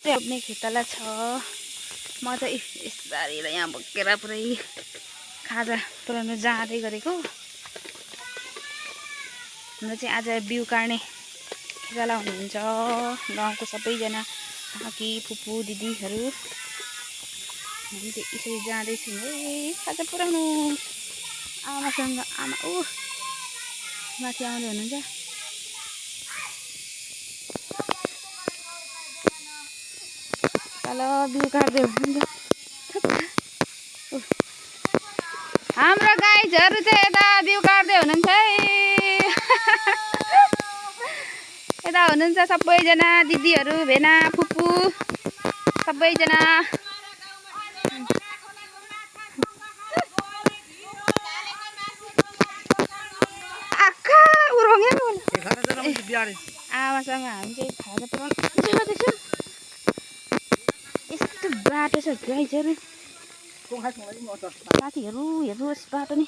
रोप्ने खेताला छ। म चाहिँ यसरी यहाँ बोकेर पुरै खाजा पुऱ्याउनु जाँदै गरेको। हाम्रो चाहिँ आज बिउ काट्ने खेताला हुनुहुन्छ गाउँको सबैजना काकी फुपू दिदीहरू। हामी चाहिँ यसरी जाँदैछौँ है खाजा पुऱ्याउनु। आमासँग आमा माथि आउँदै हुनुहुन्छ। तल बिउ काट्दै हुनुहुन्छ। हाम्रो गाईहरू चाहिँ यता बिउ काट्दै हुनुहुन्छ है। यता हुनुहुन्छ सबैजना दिदीहरू भेना फुपू सबैजना। आमासँग हामी चाहिँ खाजा पुऱ्याउनु जाँदैछौँ। यस्तो बाटो छ गाईहरू साथीहरू हेर्नुहोस् बाटो नि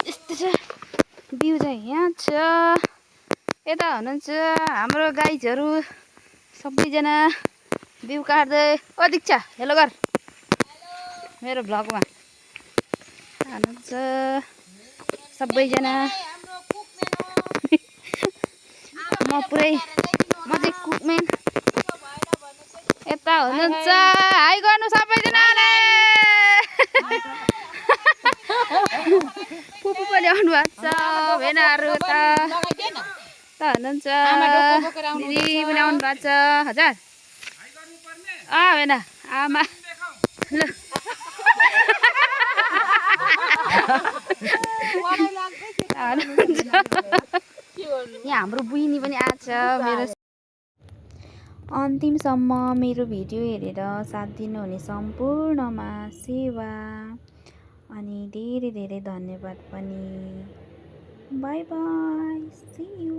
यस्तो छ। बिउ चाहिँ यहाँ छ। यता हुनुहुन्छ हाम्रो गाईहरू सबैजना बिउ काट्दै। दीक्षा हेलो गर मेरो भ्लगमा हुनुहुन्छ सबैजना। म चाहिँ कुकमेन। यता हुनुहुन्छ हाई गर्नु सबैजनाले। फुपू पनि आउनु भएको छ भेनाहरू यता हुनुहुन्छ दिदी पनि आउनु भएको छ। हजुर भेना आमा ल यहाँ हाम्रो बुइनी पनि आछ। मेरो अन्तिमसम्म मेरो भिडियो हेरेर साथ दिनुहुने सम्पूर्णमा सेवा अनि धेरै धेरै धन्यवाद पनि। Bye bye see you.